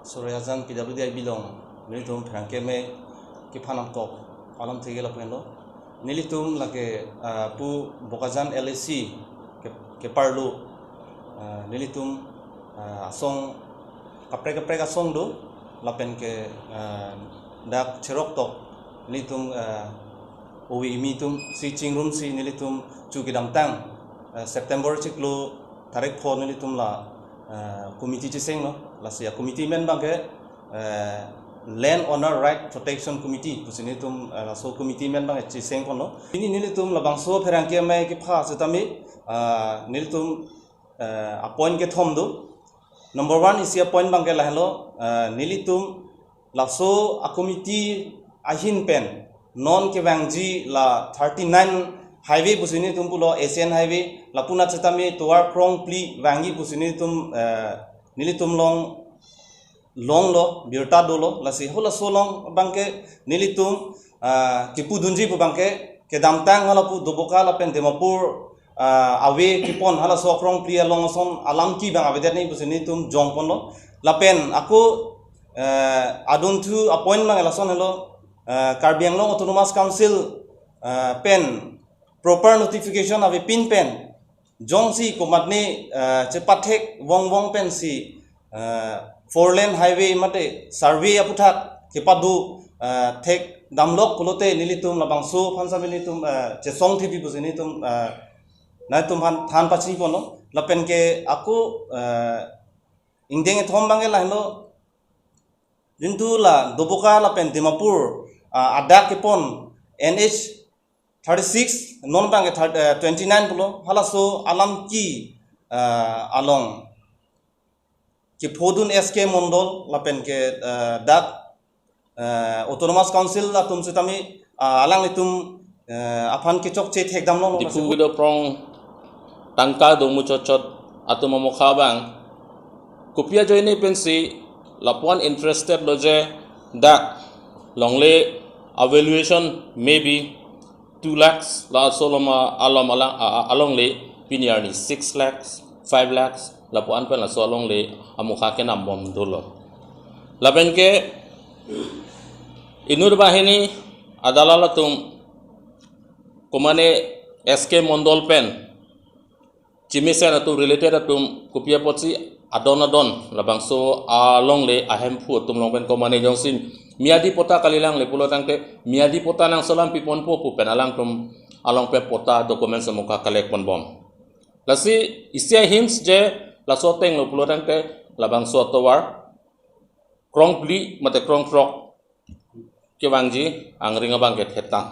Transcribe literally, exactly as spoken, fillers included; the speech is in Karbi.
Suryajan P W D I B along nelitum pherangke amei kephan nangkok alam thege lapen lo. Nelitum lake, ah, pu Bokajan L A C ke, keparlo, ah, nelitum, ah, asong kaprek kaprek asong do lapen ke, ah, dak cherok tok nelitum, ah, ovi kimi atum si chingrumsi nelitum chu kedamtang, ah, September chiklo tarik pho nelitum la, ah, committee chesenglo. Lasi a-committee amen abangke, ah, Land Owner Right Protection Committee pusi nelitum, ah, laso committee amen abangke chesengponlo. Pini nelitum labangso pherangke amei kepha setame, ah, nelitum, ah, a-point kethom do. Number one isi a-point abangke lahenlo, ah, nelitum laso a-committee ahin pen non kevangji la thirty-nine highway pusi nelitum pulo, Asian Highway, lapu anat setame tovar krongphli vangji pusi nelitum, eh, nelitum along longlo, birta dolo. Lasi halaso along abangke nelitum, ah, kepudunji pu abangke kedamtang halapu Doboka lapen Dimapur, ah, ave kepon halaso krongphli along ason alam ke abang avedet nangji pusi nelitum jongponlo. Lapen ako, eh, adunthu a-point abang lason helo, eh, Karbi Anglong Autonomous Council, eh, pen proper notification avepin pen jongsi komatne, eh, chepathek vongvong pensi, eh, four lane highway mate survey aputhak kepado, eh, thekdamlok pulote nelitum labangso aphan setame nelitum, eh, chesong thepi pusi nelitum, eh, nangtum aphan than pachiniponlo. Lapen ke ako, eh, ingdeng kethom abangke lahenlo, adunthu la Doboka lapen Dimapur, ah, adak kepon N H thirty-six, non abangke thir-, eh, twenty-nine pulo, halaso alam ke, ah, along kephodun S K Mondol lapen ke, eh, dak, eh, Autonomous Council atum setame, ah, alanglitum, eh, aphan kechokche thekdamlonglo. Diphu kedo prong tangka do muchotchot atum amokha abang kopi ajoine pensi lapu-an interested lo je dak longle evaluation maybe two lakhs, laso along a-, along alang, a-, a-, alongle pini arni six lakhs, five lakhs, lapu-an pen laso alongle amokha kenambom dolo. Lapen ke inut banghini adalal atum komane S K Mondol pen chimesen atum related atum kopi apotsi adon adon labangso alongle ahemphu atum along pen komane jongsi miyadi patta kalilang le pulo tangte miyadi patta nangselam piponpo pu pen alangtum along pen patta documents amokha collect ponbom. Lasi isi a-hints je laso ateng lo pulo tangte labangso atovar krongphli mate krongthrok kevangji angring abangke thetang.